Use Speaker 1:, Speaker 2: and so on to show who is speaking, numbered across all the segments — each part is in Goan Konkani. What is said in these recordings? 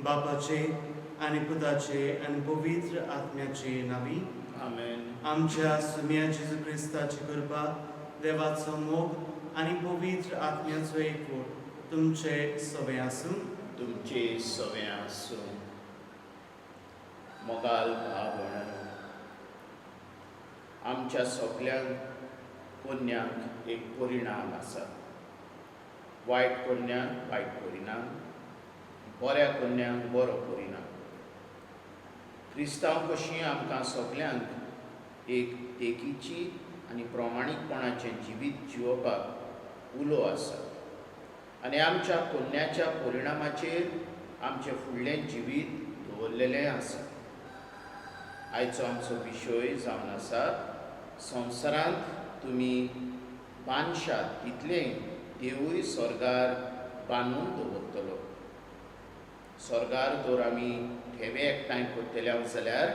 Speaker 1: बापाचे आनी पुताचे आनी पवित्र आत्म्याचे नांवी.
Speaker 2: आमेन.
Speaker 1: आमच्या सुम्या जेजू क्रिस्ताची कृपा, देवाचो मोग आनी पवित्र आत्म्याचो एकवट तुमचे सवे आसूं.
Speaker 2: तुमचे सवे आसूं. मोगाल भाव भयणांनो, आमच्या सगळ्यांक कोन्यांक एक परिणाम आसा. वायट कोन्यांक वायट परिणाम, बऱ्या कोन्यांक बरो परिणाम. क्रिस्तांव कशीं आमकां सगल्यांक एक देखीची आनी प्रमाणीकपणाचें जिवीत जिवपाक उलो आसा आनी आमच्या कोन्याच्या परिणामाचेर आमचें फुडलें जिवीत दवरलेलें आसा. आयचो आमचो विशय जावन आसा, संवसारांत तुमी बांदशात तितलें देवूय स्वर्गार बांदून दवरतलो. स्वर्गार जर आमी ठेवे एकठांय करतले जाल्यार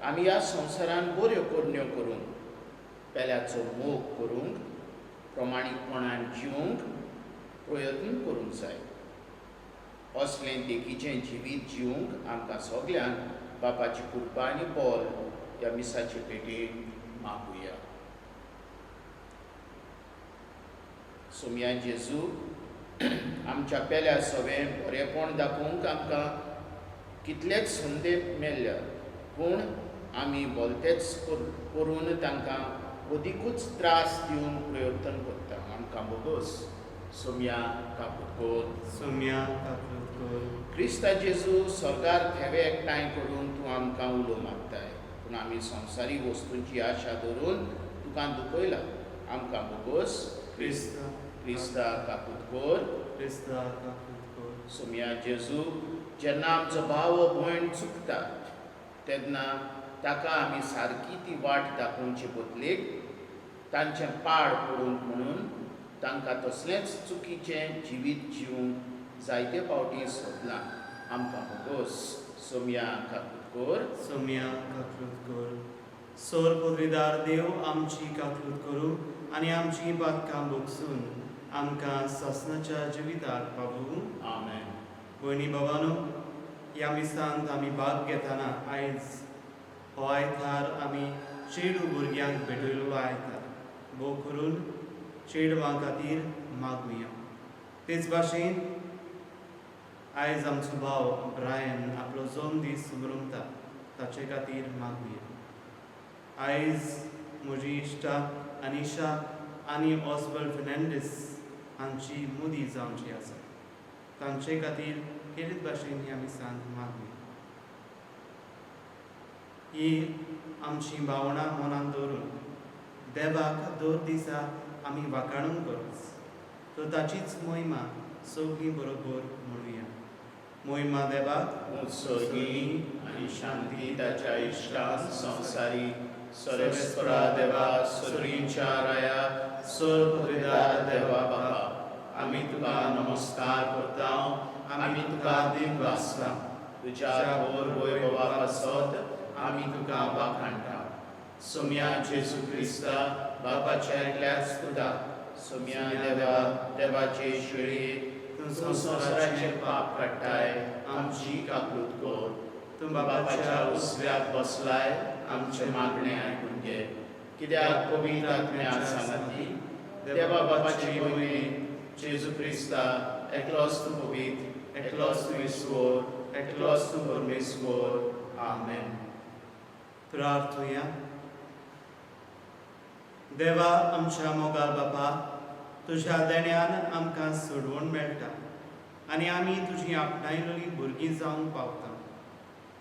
Speaker 2: आमी ह्या संवसारान बऱ्यो करण्यो करूंक, पेल्याचो मोग करूंक, प्रमाणीकपणान जिवंक प्रयत्न करूंक जाय. असलें देखीचें जिवीत जिवंक आमकां सगल्यांक बापाची कृपा आनी बोल ह्या मिसाचे पेटेन मागुया. सोमया जेजू, आमच्या पेल्या सवें बरेपण दाखोवंक आमकां कितलेच संदे मेळ्ळ्या, पूण आमी भलतेच करून तांकां अदिकूच त्रास दिवन प्रयत्न करता. आमकां बोगोस. सोमया, काकूत कर.
Speaker 1: सोम्या, काकूत कर.
Speaker 2: क्रिस्ता जेजू, स्वर्गार थेवे एकठांय करून तूं आमकां उलो मारताय, पूण आमी संवसारी वस्तूंची आशा धरून तुका दुखयला. आमकां बोगोस.
Speaker 1: क्रिस्ता.
Speaker 2: क्रिस्ता, काकूत कर.
Speaker 1: क्रिस्ता, काकूत कर.
Speaker 2: सोमया जेजू, जेन्ना आमचो भाव वा भयण चुकता तेन्ना ताका आमी सारकी ती वाट दाखोवचे बदलेक तांचें पाड पडूंक म्हणून तांकां तसलेंच चुकीचें जिवीत जिवंक जायते फावटी सोदलां. आमकां बोगोस. सोमया, काकूत कर.
Speaker 1: सोम्या, काकूत कर. सोर पदवीदार देव आमची काकूत करूं आनी आमची पातकां भोगसून आमकां सासणाच्या जिविताक पावूं.
Speaker 2: आमेन.
Speaker 1: भयणी बाबानो, ह्या मिसांत आमी भाग घेतना आयज हो आयतार आमी चेडू भुरग्यांक भेटयल्लो आयतार. भोव करून चेडवां खातीर मागुया. तेच भाशेन आयज आमचो भाव ब्रायन आपलो जल्म दीस सुमरमता, ताचे खातीर मागुया. आयज म्हजी इश्टा अनिशा आनी ऑस्बल फेर्नांडीस हांची मुदी जावची आसा, तांचे खातीर खेरीत भाशेन ह्या मिसांत मागुया. ही आमची भावनां मनांत दवरून देवाक दर दिसा आमी वाखाणूंक गरज, तर ताचीच मोहिमा सगळीं बरोबर म्हणुया. मोहिमा देवाक.
Speaker 2: उत्सर्गी आनी शांती ताच्या इश्टान संवसारी. सरेस्परा देवा, सर्गींच्या राया,
Speaker 1: सोर
Speaker 2: पदवीदार देवा बाबा, आमी तुका नमस्कार करता, आमी तुका दिन वाचता. तुज्या थोर वैभवा पासत आमी तुका वाखाणटा. सोम्या जेजू क्रिस्ता, बापाच्या एकल्याच तुदा, सोम्या देवा, देवाचे शेळये, तूं संवसाराचे पाप काडटाय, आमची काकूत कर.
Speaker 1: तूं
Speaker 2: बापाच्या उजव्याक बसलाय, आमचे मागणे आयकून घे. कित्याक पवित्र आत्म्या सांगाती देवा बापाची मोहिनी, जेजू क्रिस्ता, एकलोच तूं पवित्र, एकलोच तूं ईश्वर, एकलोच तूं परमेश्वर. आमेन.
Speaker 1: प्रार्थुया. देवा, आमच्या मोगाल बापा, तुज्या देण्यान आमकां सोडवण मेळटा आनी आमी तुजी आपणायलेली भुरगीं जावंक पावता.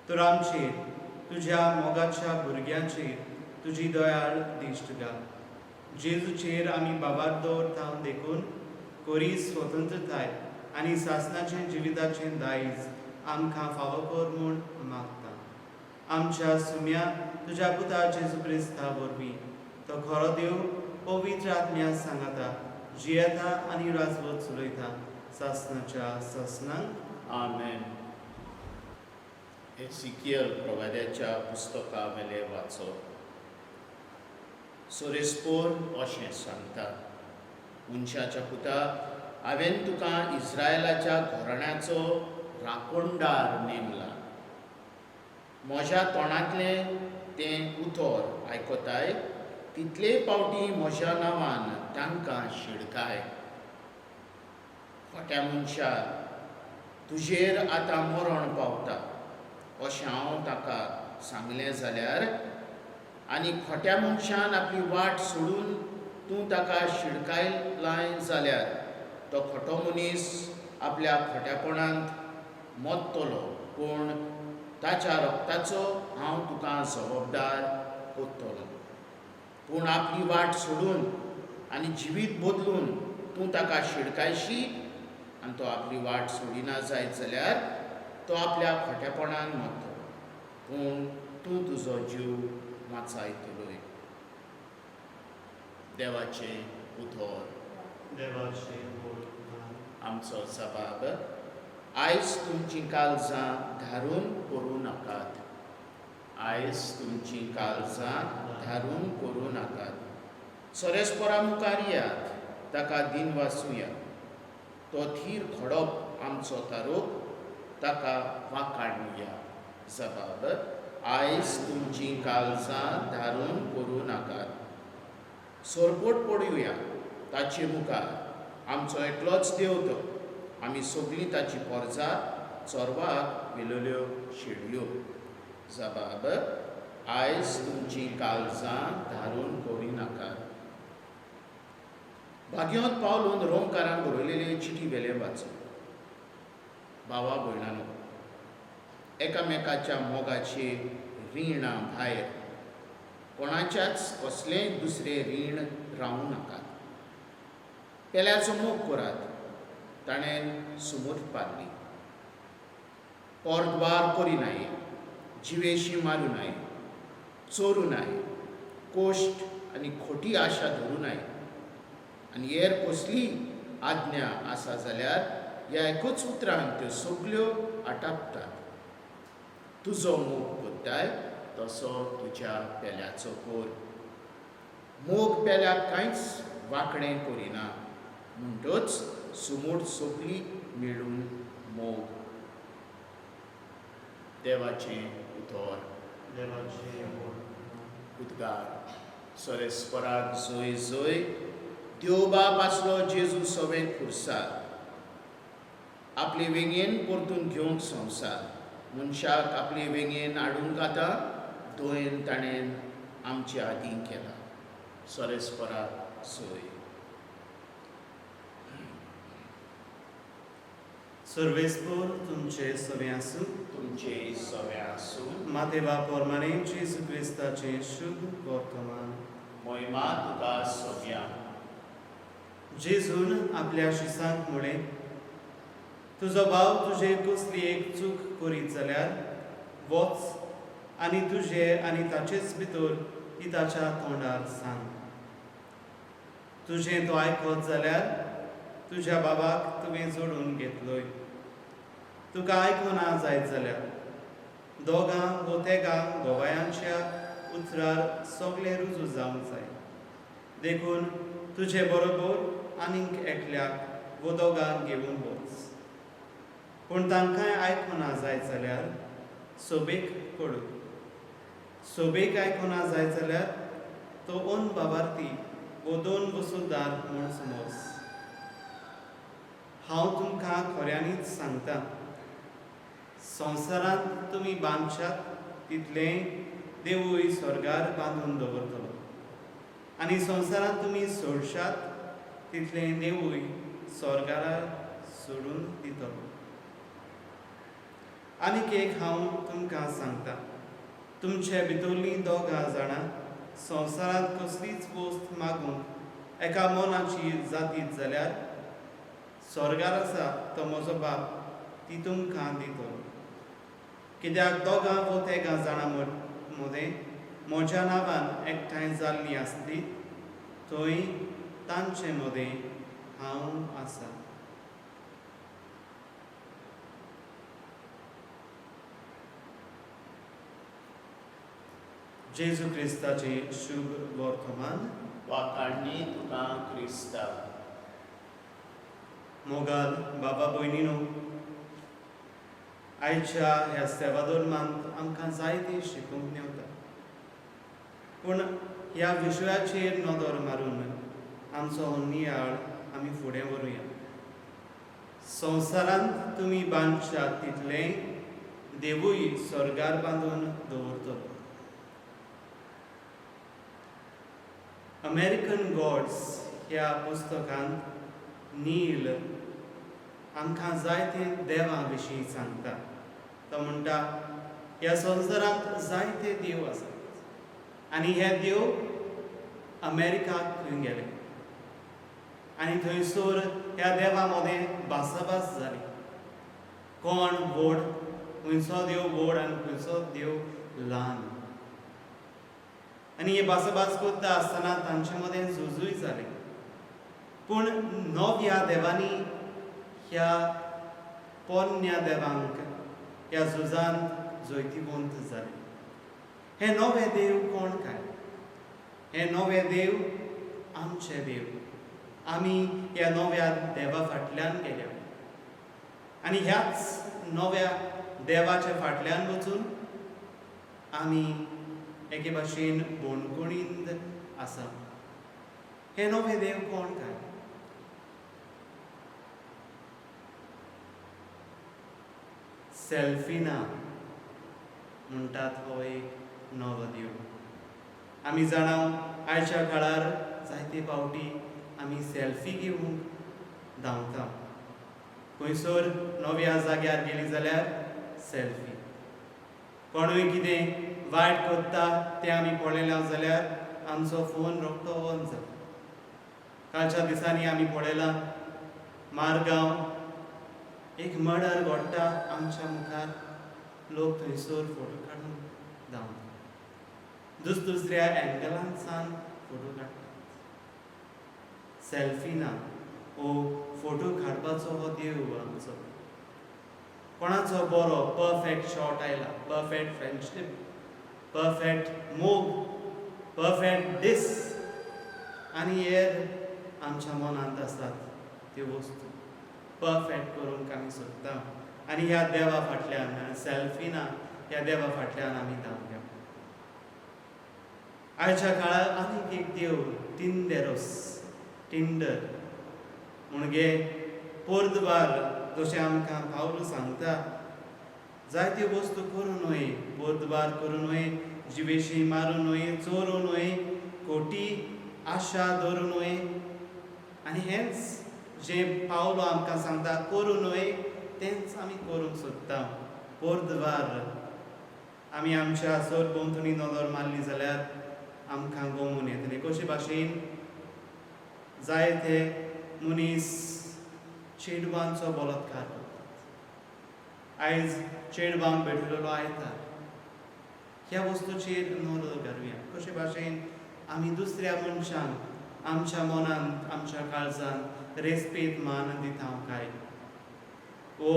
Speaker 1: तर आमचेर, तुज्या मोगाच्या भुरग्यांचेर तुजी दयाळ दिश्ट घाल. जेजूचेर आमी बाबार दवरता देखून कोरी स्वतंत्रताय आनी सासणाचें जिविताचें दायज आमकां फावो कर म्हूण मागता. आमच्या सुम्या तुज्या पुता जेजू क्रिस्ता वरवीं, तो खरो देव, पवित्र आत्म्या सांगाता जियेता आनी राजवत चलयता सासणाच्या सासणाक.
Speaker 2: आमेन. एसिकियल प्रवाद्याच्या पुस्तका वेले वाचप. सोरेस्पोर अशें सांगता, मनशाच्या पुता, हांवें तुका इस्रायलाच्या घराण्याचो राखणदार नेमला. म्हज्या तोंडांतलें तें उतर आयकताय तितले पावटी म्हज्या नांवान तांकां शिडकाय. खोट्या मनशा, तुजेर आतां मरण पावता अशें हांव ताका सांगलें जाल्यार, आनी खोट्या मनशान आपली वाट सोडून तूं ताका शिडकायलाय जाल्यार, तो खोटो मनीस आपल्या खोट्यापणांत मरतलो, पूण ताच्या रक्ताचो हांव तुका जबाबदार करतलो. पूण आपली वाट सोडून आनी जिवीत बदलून तूं ताका शिडकायशी आनी तो आपली वाट सोडिना जायत जाल्यार तो आपल्या खोटेपणान मरतलो, पूण तूं तुजो जीव वाचायतलोय. देवाचें उतर.
Speaker 1: देवाचें बोल.
Speaker 2: आमचो जबाब. आयज तुमचीं काळजां धारून करूं नाकात. आयज तुमचीं काळजां धारून करूं नाकात. सरेस्परा मुखार यात, ताका दिनवासुया. तो थीर खडप आमचो तारूक, ताका वाकाडुया. जबाब. आयज तुमचीं काळजां धारून करूं नाकात. सरपोट पडुया ताचे मुखार, आमचो एकलोच देव तो. आमी सगळीं ताची पोरजा, चोरवाक मेलोल्यो शेडल्यो. जबाब. आयज तुमचीं काळजां धारून करिनाकात. भाग्यवंत पावलून रोमकारांक बरयलेले चिटी वेलें वाचूं. भावा भयणानो, एकामेकाच्या मोगाची रिणां भायर कोणाच्याच कसलेंय दुसरें रीण रावूं नाकात. पेल्याचो मोग करात, ताणें सुमूर पारली. पोरद्वार करिनाय, जिवेशी मारूं नाय, चोरूं नाय, कोश्ट आनी खोटी आशा धरूं नाय, आनी हेर कसली आज्ञा आसा जाल्यार ह्या एकूच उतरान त्यो सगल्यो आटापतात. तुजो मोग करताय तसो तुज्या पेल्याचो कर. मोग पेल्याक कांयच वांकडें करिना, म्हणटच सुमूट सगली मेळून मोग. देवाचें उतर.
Speaker 1: देवाचें बोल.
Speaker 2: उद्गार. सरेस्पराक जोय जोय. देव बाप आसलो जेजू सवें खुर्सार, आपले वेंगेन परतून घेवंक संवसार. मनशाक आपले वेंगेन हाडूंक आतां दोयेन ताणें आमचे आदीं केला. सरेस्पराक सोय.
Speaker 1: सर्वेस्पोर तुमचे सवें आसूं.
Speaker 2: तुमचे सवें आसूं.
Speaker 1: मातेवा पोरमाने जेजू क्रिस्ताचें शुभ वर्तमान.
Speaker 2: मोहिमा तुका सोव्या.
Speaker 1: जेजून आपल्या शिसांक म्हळें, तुजो भाव तुजे कसली एक चूक करीत जाल्यार वच आनी तुजे आनी ताचेच भितर ती ताच्या तोंडार सांग. तुजें तो आयकत जाल्यार तुज्या बाबाक तुवें जोडून घेतलोय. तुका आयकना जायत जाल्यार दोगां वो तेगां गोवायांच्या उतरार सगळें रुजू जावंक जाय. देखून तुजे बरोबर आनीक एकल्याक वो दोगांक घेवन वच. पूण तांकांय आयकना जायत जाल्यार सोबेक पडू. सोबेक आयकना जायत जाल्यार तो ओन बाबार्थी वो दोन वसुदार म्हूण समज. हांव तुमकां खऱ्यांनीच सांगता, संवसारांत तुमी बांदशात तितलें देवूय स्वर्गार बांदून दवरतलो, आनी संवसारांत तुमी सोडशात तितलें देवूय स्वर्गार सोडून दितलो. आनीक एक हांव तुमकां सांगता, तुमचे भितरलीं दोगां जाणां संवसारांत कसलीच वस्त मागूंक एका मनाची जातीत जाल्यार स्वर्गार आसा तो म्हजो बाप ती तुमकां दितलो. कित्याक दोगां वो तेगां जाणां मदें म्हज्या नांवान एकठांय जाल्लीं आसली थंय तांचे मदें हांव आसा. जेजू क्रिस्ताचें शुभ वर्तमान.
Speaker 2: वाकाडणी तुका क्रिस्ता.
Speaker 1: मोगाल बाबा भयणीनो, आयच्या ह्या सेवाधर्मांत आमकां जायतें शिकूंक मेवता, पूण ह्या विशयाचेर नदर मारून आमचो हो नियाळ आमी फुडें व्हरूया. संवसारांत तुमी बांदशात तितलें देवूय स्वर्गार बांदून दवरतलो. अमेरिकन गॉड्स ह्या पुस्तकांत नील आमकां जायते देवां विशीं सांगता. तो म्हणटा, ह्या संवसारांत जायते देव आसात आनी हे देव अमेरिकाक खंय गेले आनी थंयसर ह्या देवा मदें भासाभास जाली. कोण व्हड, खंयचो देव व्हड आनी खंयचो देव ल्हान. आनी हे भासाभास करता आसतना तांचे मदें झुजूय जालें. पूण नव्या देवांनी ह्या पोन्न्या देवांक ह्या झुजांत जैतिवंत जाले. हे नवे देव कोण काय? हे नवे देव आमचे देव. आमी ह्या नव्या देवा फाटल्यान गेल्या आनी ह्याच नव्या देवाच्या फाटल्यान वचून आमी एके भाशेन बणकणींत आसा. हे नवे देव कोण काय? सेल्फिना म्हणटात हो एक नवो देव. आमी जाणा, आयच्या काळार जायते फावटी आमी सेल्फी घेवंक धांवता. खंयसर नव्या जाग्यार गेली जाल्यार सेल्फी. कोणूय कितें वायट करता तें आमी पळयलां जाल्यार आमचो फोन रोखडो ऑन जाता. कालच्या दिसांनी आमी पळयलां, मारगांव एक मर्डर घडटा आमच्या मुखार, लोक थंयसर फोटो काडून धांवता, दुसऱ्या एंगलांतसान फोटो काडटात. सेल्फी ना हो फोटो काडपाचो हो देव आमचो. कोणाचो बरो परफेक्ट शॉट आयला, परफेक्ट फ्रेंडशीप, परफेक्ट मोग, परफेक्ट दीस आनी हेर आमच्या मनांत आसात त्यो वस्तू परफेक्ट करूंक आमी सोदता आनी ह्या देवा फाटल्यान, सेल्फिना ह्या देवा फाटल्यान आमी धांवया. आयच्या काळार आनीक एक देव, टिंडेरोस, टिंडर म्हणजे पोरद्वार. जशें आमकां पावलू सांगता, जायत्यो वस्तू करूं न्हय, पोरद्वार करूं न्हय, जिवेशी मारूं न्हय, चोरूं न्हय, खोटी आशा दवरूं न्हय. आनी हेंच जें पावलो आमकां सांगता करूं न्हय, तेंच आमी करूंक सोदता, पोरद्वार. आमी आमच्या सरभोंवतणी नदर मारली जाल्यार आमकां गमून येतलें कशे भाशेन जायते मनीस चेडवांचो बलात्कार करतात. आयज चेडवांक भेटलेलो आयतार. ह्या वस्तूचेर नदर घालुया, कशे भाशेन आमी दुसऱ्या मनशांक आमच्या मनांत, आमच्या काळजांत रेस्पेद मान दिता काय, वो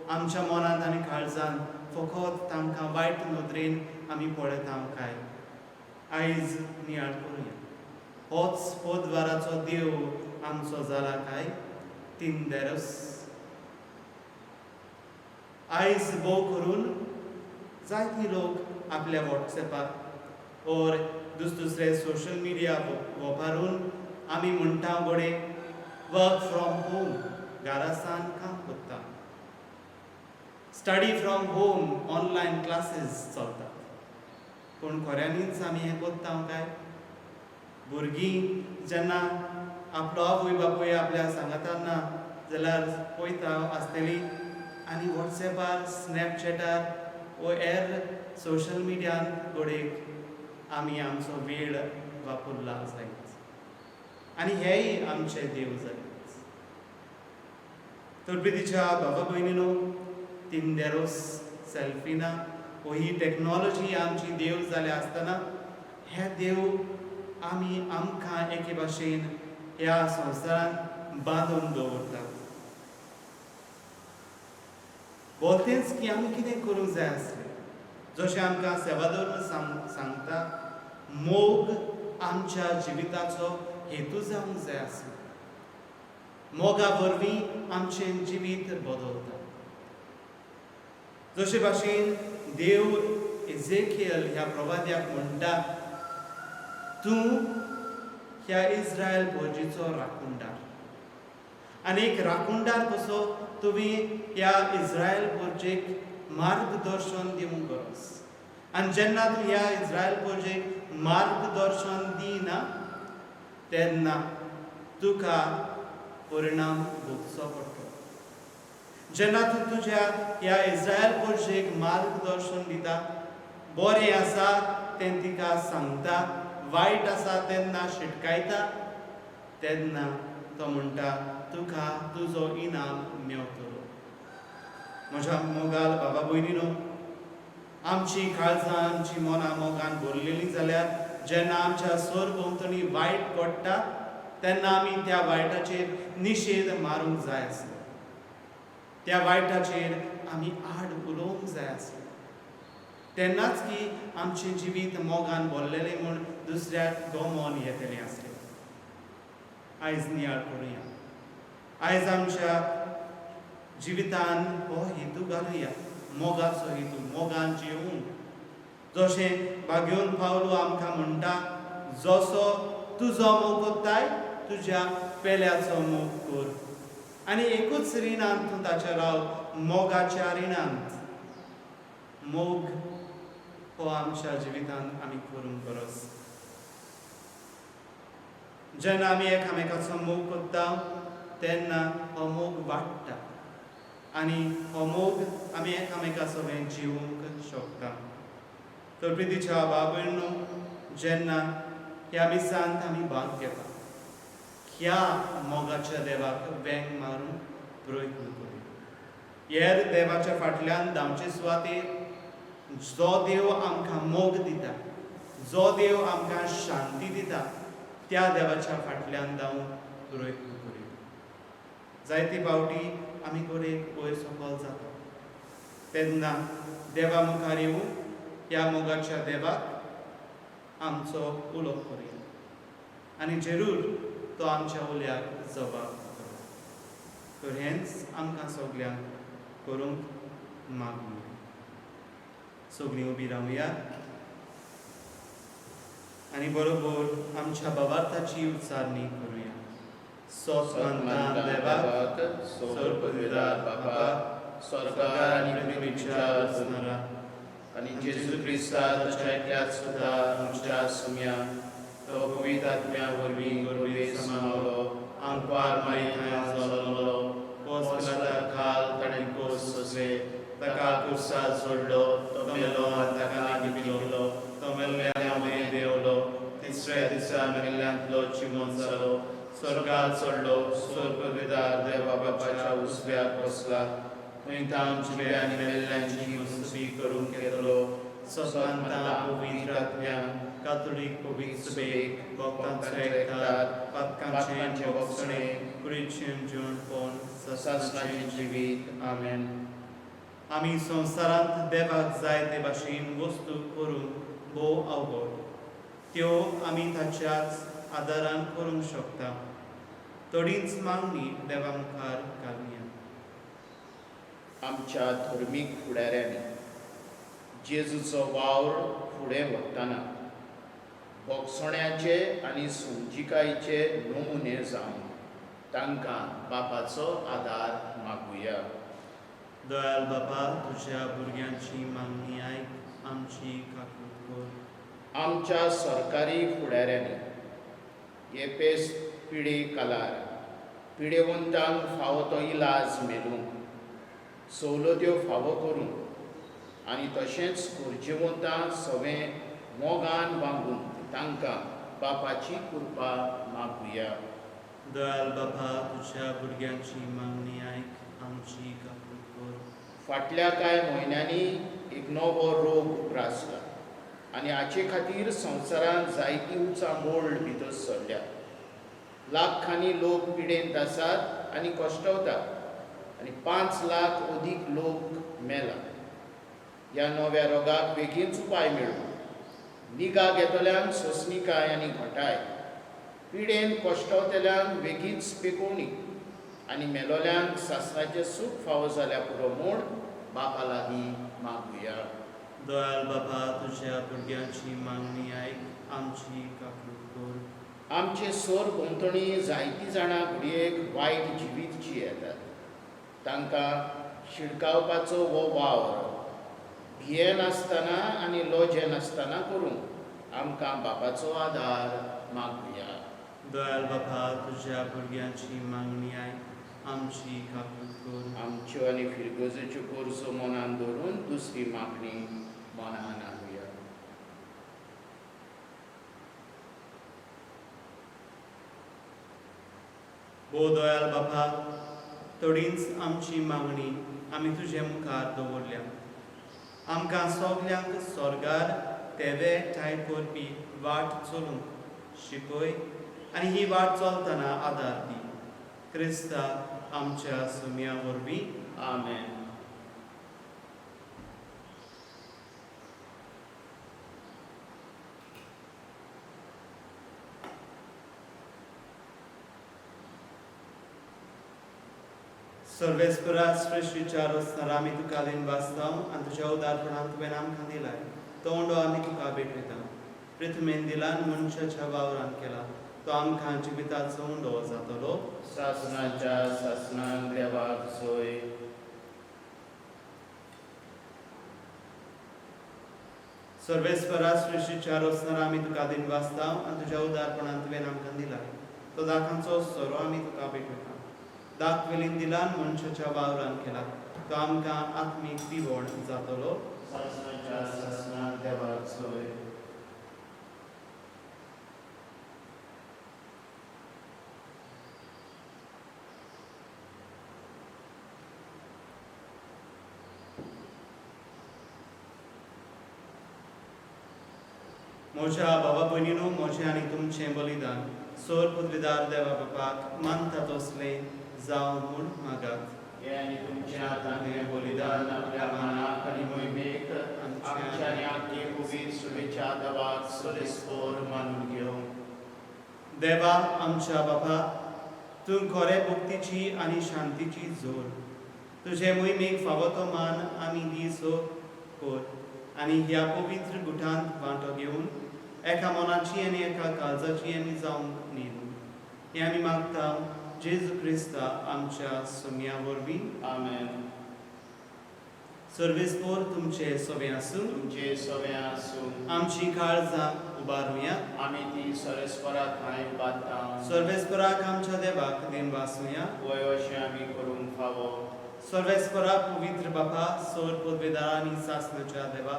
Speaker 1: आमच्या मनांत आनी काळजांत फकत तांकां वायट नदरेन आमी पळयता काय? आयज नियाळ करुया. होच पोदवाराचो देव आमचो जाला काय, तिंदेरस? आयज भोव करून जायते लोक आपल्या वॉट्सॅपार ओर दुसरे सोशल मिडिया वापरून, आमी म्हणटा घडये, वर्क फ्रॉम होम, घरासान काम करता, study from home, online classes चलतात. पूण खऱ्यांनीच आमी हें करता काय? भुरगीं जेन्ना आपलो आवय बापूय आपल्या सांगातान ना जाल्यार पळयता आसतली आनी वॉट्सॅपार, स्नॅपचॅटार वो हेर सोशल मिडियान घडयेक आमी आमचो वेळ वापरला जायत आनी हेय आमचे देव जायत. तर प्रितीच्या बाबा भयणीनो, तिंदेरोस, सेल्फिना वो ही टॅक्नॉलॉजी आमची देव जाल्या आसतना, हे देव आमी आमकां एके भाशेन ह्या संवसारांत बांदून दवरतात. बोलतेंच की आमी कितें करूंक जाय आसलें? जशें आमकां सेवाधर्म सांगता, मोग आमच्या जिविताचो हेतू जावंक जाय आसलो. मोगा वरवीं आमचें जिवीत बदलता. जशे भाशेन देव एझेकियल ह्या प्रवाद्याक म्हणटा, तूं ह्या इस्रायल फौजीचो राखणदार आनी एक राखणदार कसो तुवें ह्या इस्रायल फौजेक मार्गदर्शन दिवंक गरज. आनी जेन्ना तूं ह्या इस्रायल फौजेक मार्गदर्शन दिना तेन्ना तुका परिणाम भोगचो पडटलो. जेन्ना तूं तुज्या ह्या इस्रायल फौजेक मार्गदर्शन दिता, बरें आसा तें तिका सांगता, वायट आसा तेन्ना शिटकायता, तेन्ना तो म्हणटा तुका तुजो इनाम मेवतलो. म्हज्या मोगाल बाबा भयणीनो, आमची काळजां आमची मनां मोगान भरलेलीं जाल्यार जेन्ना आमच्या सरभोंवतणी वायट घडटा तेन्ना आमी त्या वायटाचेर निशेध मारूंक जाय आसलो, त्या वायटाचेर आमी आड उलोवंक जाय आसलें. तेन्नाच की आमचें जिवीत मोगान भरलेलें म्हूण दुसऱ्याक गमोन येतलें आसलें. आयज नियाळ करुया, आयज आमच्या जिवितान हो हेतू घालुया, मोगाचो हेतू, मोगान जिवूंक. जशें बागेवन पावलो आमकां म्हणटा, जसो तुजो मोग कोत्ताय तुज्या पेल्याचो मोग कर. आनी एकूच रिणांत तूं ताच्या राव, मोगाच्या रिणांत. मोग हो आमच्या जिवितांत आमी करूंक गरज. जेन्ना आमी एकामेकाचो मोग करता तेन्ना हो मोग वाडटा आनी हो मोग आमी एकामेका सवें जिवूंक शकता. तर प्रितीच्या बाबयनो, जेन्ना ह्या मिसांत आमी भाग घेता ह्या मोगाच्या देवाक वेंग मारूंक प्रयत्न करुया. हेर देवाच्या फाटल्यान धांवचे सुवातेर जो देव आमकां मोग दिता, जो देव आमकां शांती दिता, त्या देवाच्या फाटल्यान धांवूंक प्रयत्न करुया. जायते फावटी आमी गोरेक वयर सकयल जाता तेन्ना देवा मुखार येवूं ह्या मोगाच्या देवाक आमचो उलो करुया आनी जरूर तो आमच्या उल्याक जबाब दितलो. तर हेंच आमकां सगल्यांक करूंक मागूया. सगळीं उबी रावया आनी बरोबर आमच्या भावार्थाची उच्चारणी करुया. सोत मानता देवाक,
Speaker 2: सोर पदवीदार बापा, स्वर्गार आनी पृथ्वीच्या
Speaker 1: असणारा,
Speaker 2: आनी जेजू क्रिस्ता ताच्या एकल्याच सुद्धा आमच्या सुम्या, तो पवित्र आत्म्या वरवीं गोरवे समावलो, आंकवार मारी जल्मलो,
Speaker 1: कोस
Speaker 2: कोसला खाल ताणें कोस सोंसले, ताका कुर्सार सोडलो, तो मेलो आनी ताका लिपिलो,
Speaker 1: तो मेल्ल्या
Speaker 2: मेल्ल्या देवलो, तिसऱ्या दिसा मेल्ल्यांतलो जिवंत जालो, स्वर्गार चडलो, स्वर्गविदार देवा बापाच्या उजव्याक बसला, थंय तावन जिव्या आनी मेल्ल्यांची मुसबी करूंक येतलो.
Speaker 1: सत्वंता पवित्र आत्म्या, कातोलीक पवित्र सभेक, भक्तांचो एकठार, पातकांचें भोगसणें, कुडीचें जिवणपण,
Speaker 2: सासणाचें जिवीत. आमेन.
Speaker 1: आमी संवसारांत देवाक जाय ते भाशेन वस्तू करूंक भोव अवघड, त्यो आमी ताच्याच आदारान करूंक शकता. थोडीच मागणी देवा मुखार घालुया.
Speaker 2: आमच्या धर्मीक फुडाऱ्यांनी जेजूचो वावर फुडें व्हरतना भोगसण्याचे आनी समजिकायेचे नमुने जावन तांकां बापाचो आदार मागुया.
Speaker 1: दयाल बाबा, तुज्या भुरग्यांची मागणी आयक, आमची काकूत कर.
Speaker 2: आमच्या सरकारी फुडाऱ्यांनी येपेस पिडे कालार पिडेवंतांक फावो तो इलाज मेळूंक, सवलत्यो फावो करूंक आनी तशेंच गरजेवंतांक सवें मोगान वागूंक तांकां बापाची कृपा मागुया.
Speaker 1: दयाल बाबा, तुज्या भुरग्यांची मागणी आयक, आमची काकूत कर.
Speaker 2: फाटल्या कांय म्हयन्यांनी एक नवो रोग उप्रासला आनी हाचे खातीर संवसारांत जायती उचांबळ भितर सरल्या. लाखांनी लोक पिडेंत आसात आनी कश्टवतात आनी 5 लाख अदीक लोक मेला. ह्या नव्या रोगाक बेगीनच उपाय मेळूं, निगा घेतल्यांक सोंसणीकाय आनी घटाय, पिडेन कश्टवतल्यांक बेगीच पेकोवणी आनी मेलोल्यांक सासणाचें सूख फावो जाल्यार पुरो म्हूण बापा लागीं मागुया.
Speaker 1: दयाल बाबा, तुझ्या भुरग्यांची मागणी आयक, आमची काकूट कर.
Speaker 2: आमचे सोर भोंवतणी जायतीं जाणां घडयेक वायट जिवीत जियेतात. तांकां शिडकावपाचो हो वावर भियेनासतना आनी लजेनासतना करूंक आमकां बापाचो आदार मागुया.
Speaker 1: दयाल बाबा, तुझ्या भुरग्यांची मागणी आयक, आमची काकूट कर.
Speaker 2: आमच्यो आनी फिरगजेच्यो गरजो मनान दवरून दुसरी मागणी मनान हाडुया.
Speaker 1: भोव दयाल बाबा, थोडीच आमची मागणी आमी तुजे मुखार दवरल्या. आमकां सगल्यांक स्वर्गार तेवे एकठांय करपी वाट चलूंक शिकय आनी ही वाट चलतना आदार दी. क्रिस्ता आमच्या सुम्या वरवीं.
Speaker 2: आमेन.
Speaker 1: सर्वेस्परा सृश्टीच्या रचणार आमी तुका दिनवासता आनी तुज्या उदारपणान तुवें आमकां दिलाय तो उंडो आमी तुका भेटयता. पृथ्वीन दिलान मनशाच्या वावरान केला तो आमकां जिविताचो उंडो जातलो.
Speaker 2: सासनाच्या सासनान देवाक सोय.
Speaker 1: सर्वेस्परा सृश्टीच्या रचणार आमी तुका दिनवासता आनी तुज्या उदारपणान तुवें आमकां दिलाय तो दाखांचो सोरो आमी तुका भेटयता. दाखवेलीन दिलान मनशाच्या वावरान केला तो आमकां आत्मीक दिवण जातलो.
Speaker 2: सासनाच्या सासनान देवाक सोय.
Speaker 1: म्हज्या बाबा भयणीनो, म्हजें आनी तुमचें बलिदान सोर पदवीदार देवा बापाक मानता तसलें जावं म्हूण मागात.
Speaker 2: हे आनी तुमच्या हातान हें बलिदान आपल्या मानाक आनी मोहिमेक आमच्या आनी आपली पवित्र सुवेच्या देवाक सोलेस्पोर मानून घेवं.
Speaker 1: देवा आमच्या बाबा, तूं खरे भक्तीची आनी शांतीची जोर. तुजे मोहिमेक फावो तो मान आमी दिसो कर आनी ह्या पवित्र गुठांत वांटो घेवन एका मनाची आनी एका काळजाची आमी जावंक न्ही. हें आमी मागता जेजू क्रिस्ता आमच्या सोम्या वरवीं.
Speaker 2: आमेन.
Speaker 1: सर्वेस्पोर तुमचे सोबें आसूं.
Speaker 2: तुमचे सगळे आसूं.
Speaker 1: आमची काळजां उबारुया.
Speaker 2: आमी ती सरेस्वरा थांय उबारता.
Speaker 1: सर्वेस्पराक आमच्या देवाक दिनवासुया.
Speaker 2: वय अशें आमी करूंक फावो.
Speaker 1: सर्वेस्परा पवित्र बापा, सोर पदवेदार आनी सासणाच्या देवा,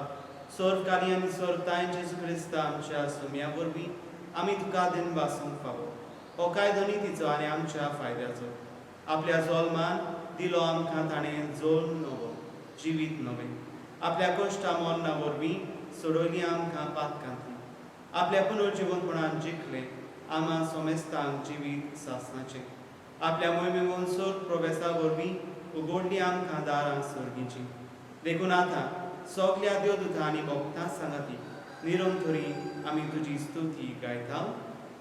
Speaker 1: सोर कार्य आनी सोर ताय जेजू क्रिस्ता आमच्या सोम्या वरवीं आमी तुका दिनवासूंक फावो. हो कायदो नितीचो आनी आमच्या फायद्याचो. आपल्या जोलमान दिलो आमकां ताणें जोल नवो जिवीत नवें. आपल्या कश्टा मरणा वरवीं सोडयली आमकां पातकांतली. आपल्या पुनर्जिवनपणान जिखलें आमा सोमेस्तांक जिवीत सासणाचें. आपल्या मोहिमेवन सोर प्रोवेसा वरवीं उगडली आमकां दारां सर्गीचीं. देखून आतां सगल्या देवदूतां आनी भक्तां सांगाती निरंतरी आमी तुजी स्तुती गायता.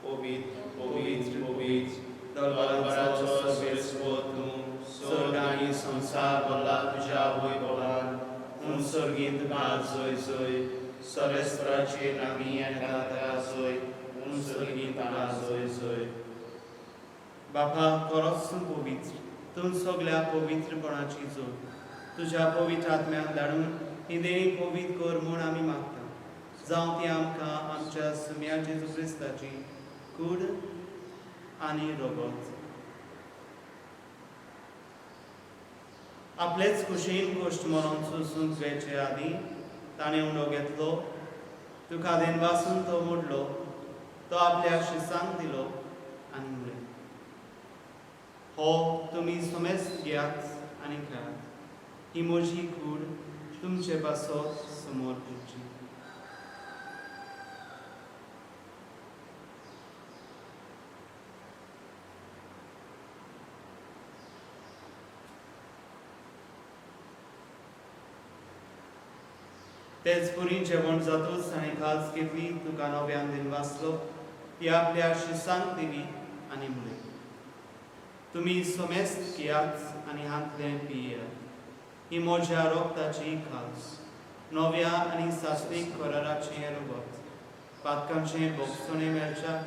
Speaker 2: पवित्र पवित्र पवित्र
Speaker 1: दलबराचो
Speaker 2: दलबराचो
Speaker 1: सर्वेस्पर
Speaker 2: तूं, स्वर्ग आनी संवसार भरला तुज्या वैभवान. उंच सर्गींत तुका जय जय. सर्वेस्पराचे नामी येता ताका जय. उंच सर्गींत तुका जय जय.
Speaker 1: बापा, खरोच तूं पवित्र, तूं सगल्या पवित्रपणाची जोड. तुज्या पवित्र आत्म्याक धाडून ही देणी पवित्र कर म्हूण आमी मागता. जावं ती आमकां आमच्या सुम्या जेजू क्रिस्ताची कूड आनी रगत. आपलेच कुशीन कश्ट मरोन सोसूंक वेचे आदीं ताणें उंडो घेतलो, तुका दिनवासून तो मोडलो, तो आपल्या शिसांक दिलो आनी म्हणलें, हो तुमी समेस्त घेयात आनी खेळात. ही म्हजी कूड तुमचे पासत समोर करची. तेच पुरी जेवण जातूच ताणें खास घेतली, तुका नव्यान दिनवासलो, ती आपल्या शिसांक दिली आनी म्हणलें, तुमी समेस्त घेयात आनी हांतलें पियेयात. ही म्हज्या रोगताची खास नव्या आनी सास्वीक कराराचें रगत पातकांचें बोगसणें मेळच्या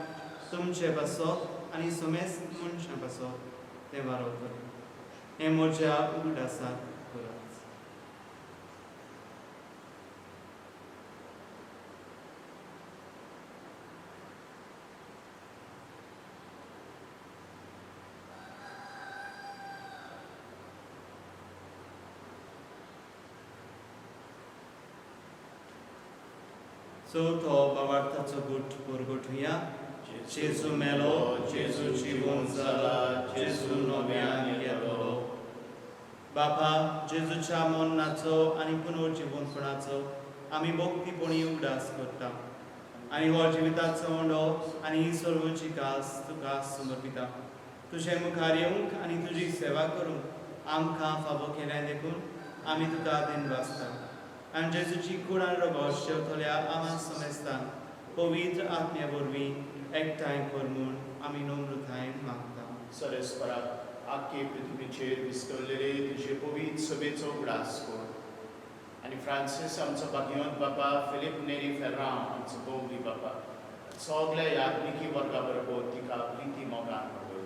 Speaker 1: तुमचे पासत आनी समेस्त मनशां पासत तें वारवतलें. हें म्हज्या उगडासाक करात. चवथो बावार्थाचो गुट परगटुया. जेजू मेलो, जेजू जिवंत जाला, जेजू नव्यान येतलो. बापा, जेजूच्या मरणाचो आनी पुनर्जिवंतपणाचो आमी भक्तीपणी उगडास करता आनी हो जिविताचो उंडो आनी ही सर्वची कास तुका समर्पिता. तुजे मुखार येवंक आनी तुजी सेवा करूंक आमकां फावो केलें देखून आमी तुका दिनवासता. आनी जेजूची कूड आनी रगत शेवतल्या आमा समेस्तांक पवित्र आत्म्या वरवीं एकठांय कर म्हूण आमी नम्रतायेन मागता.
Speaker 2: सरेस्पराक आख्खे पृथ्वीचेर विस्तरलेले तुजे पवित्र सभेचो उगडास कर आनी फ्रांसीस आमचो भाग्यवंत बापा, फिलीप नेरी फेर्रांव आमचो बोंबली बापा, सगल्या याज्ञिकी वर्गा बरोबर तिका प्रिती मोगान वाडय.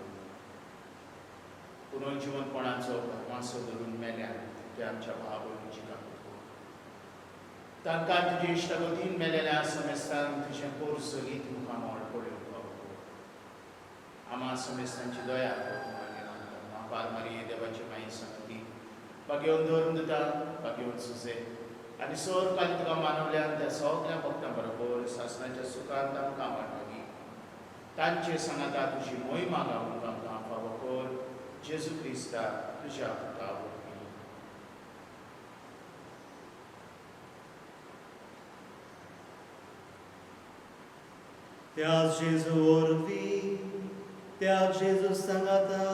Speaker 2: पुनर्जिवंतपणाचो भरमासो धरून मेल्यान ते आमच्या भाव भयणीची काकूट कर. तांकां तुजे इश्टागतीन मेलेल्या समेस्तांक तुजें पोर सोगीत मुखामळ पळोवंक फावो कर. आमा समेस्तांची दया कर म्हूण आमी मागता. मापार मारये देवाची माई संगती भाग्यवंत धरून दिता, भाग्यवंत सुजे आनी सोर काल तुका मानवल्यान त्या सगल्या भक्तां बरोबर सासणाच्या सुखांत आमकां वाडटली. तांचे सांगाता तुजी मोहिमा गावूंक आमकां फावो कर. जेजू क्रिस्ता तुज्या पुता वरवीं.
Speaker 1: त्या जेजू वरवीं, त्या जेजू सांगाता,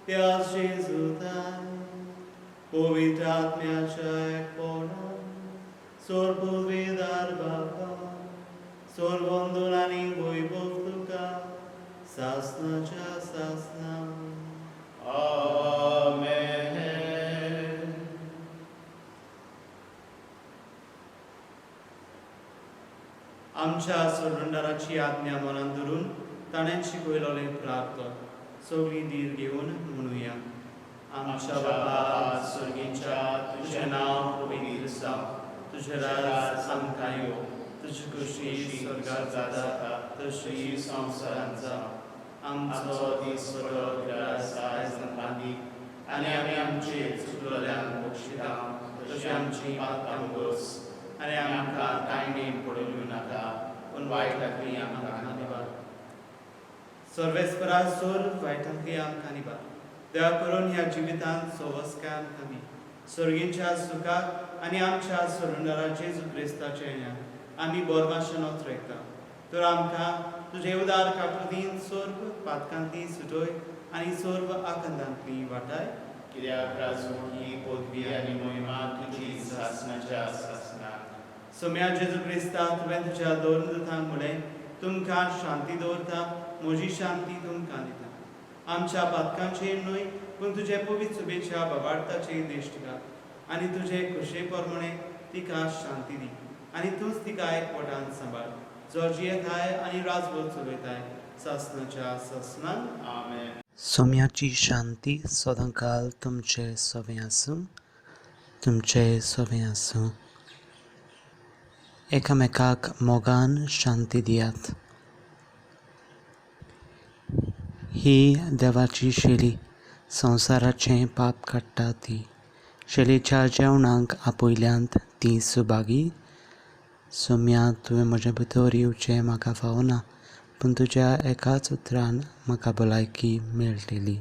Speaker 1: त्या जेजूतान पवित्र आत्म्याच्या एकपणान सोरपुवेदार बापा, सोरबंदून आनी वैभव तुका सासणाच्या सासणा.
Speaker 2: आमेन.
Speaker 1: आमच्या सोडणदाराची आज्ञा मनान धरून ताणें शिकयलोलें प्राप्त सगळी धीर घेवन म्हणुया. आमच्या बापा स्वर्गीच्या, तुजें नांव पवित्र जावं, तुजें राज आमकां येवं, तुजी खुशी स्वर्गार जाता तशी संवसारांत जावं. आमचो दीस बरो ग्रास आयज आमकां दी आनी आमी आमचे चुकलोल्यांक बक्षिता तशी आमची पातकां बस आनी आमकां तांणी पडून नाका पूण वायटांतली आमकां निवार. सर्वेस्परा सोर वायटांतली आमकां निवार. दया करून ह्या जिवितांत सवस्काय आमकां दी. सर्गींच्या सुखाक आनी आमच्या सोडणदारा जेजू क्रिस्ताच्या येण्याक आमी बोरभाशेन रेखता. तर आमकां तुजे उदार काकुळतीन सर्व पातकांतली सुटय आनी सर्व आकांतांतली वाटाय.
Speaker 2: कित्याक राजवटी पदवी आनी मोहिमा तुजी सासणाच्या सासणाक.
Speaker 1: सोम्या जेजू क्रिस्ता, तुवें तुज्या दोन दुतांक म्हणलें, तुमकां शांती दवरता, म्हजी शांती तुमकां दिता. आमच्या पातकांचेर न्हय पूण तुजे पवित्र सुबेच्या बाबार्थाचेर दिश्ट घाल आनी तुजे खुशे प्रमाणे तिका शांती दी आनी तूंच तिका एकवटान सांबाळ, जो जियेताय आनी राजवट चलयताय सासणाच्या सासणाक.
Speaker 2: आमेन.
Speaker 3: सोम्याची शांती सदांकाल तुमचे सवें आसूं, तुमचे सवें आसूं. एकामेकाक मोगान शांती दियात. ही देवाची शेली संवसाराचें पाप काडटा ती. शेलीच्या जेवणाक आपयल्यांत ती सुभागी. सोम्या, तुवें म्हज्या भितर येवचें म्हाका फावना, पूण तुज्या एकाच उतरान म्हाका भलायकी मेळटली.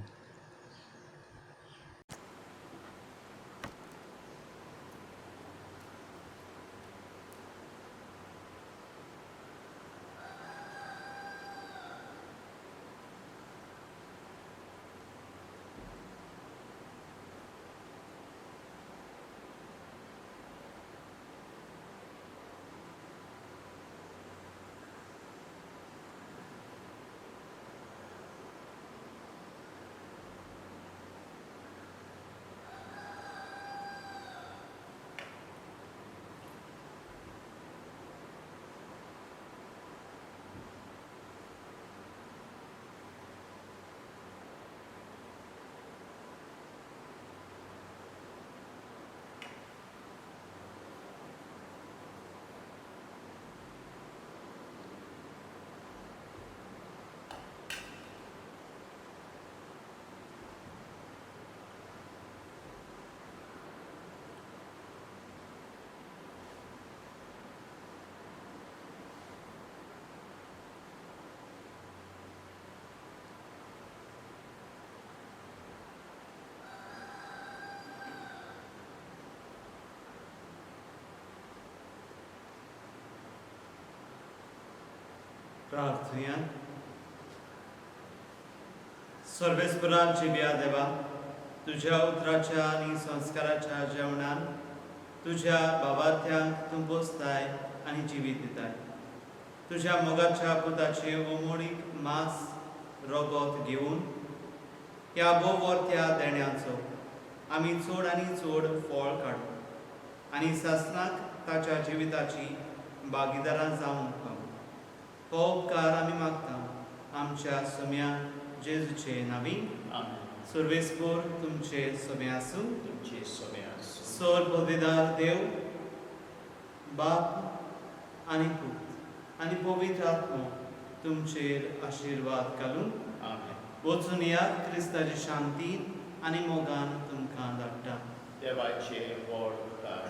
Speaker 1: प्रार्थुया. सर्वेस्पराची बिया देवा, तुझ्या उतराच्या आनी संस्काराच्या जेवणान तुझ्या बाबार्थ्यांक तूं पोसताय आनी जिवीत दिताय. तुझ्या मोगाच्या पुताचे ओमोळीक मांस रोगोत घेवन ह्या भोववर्त्या देण्याचो आमी चड आनी चड फळ काडू आनी सासणाक ताच्या जिविताची भागीदारां जावंक पावू. हो उपकार आमी मागता आमच्या सोम्या जेजूचे नांवी.
Speaker 2: आमेन.
Speaker 1: सर्वेस्पोर तुमचे सोमे आसूं.
Speaker 2: तुमचे सोमे आसूं.
Speaker 1: सोर पदवीदार देव बाप आनी पूत आनी पवित्र आत्मो तुमचेर आशिर्वाद घालूं.
Speaker 2: आमेन.
Speaker 1: वचून यात, क्रिस्ताची शांती आनी मोगान तुमकां धाडटा.
Speaker 2: देवाचे व्हड उपकार.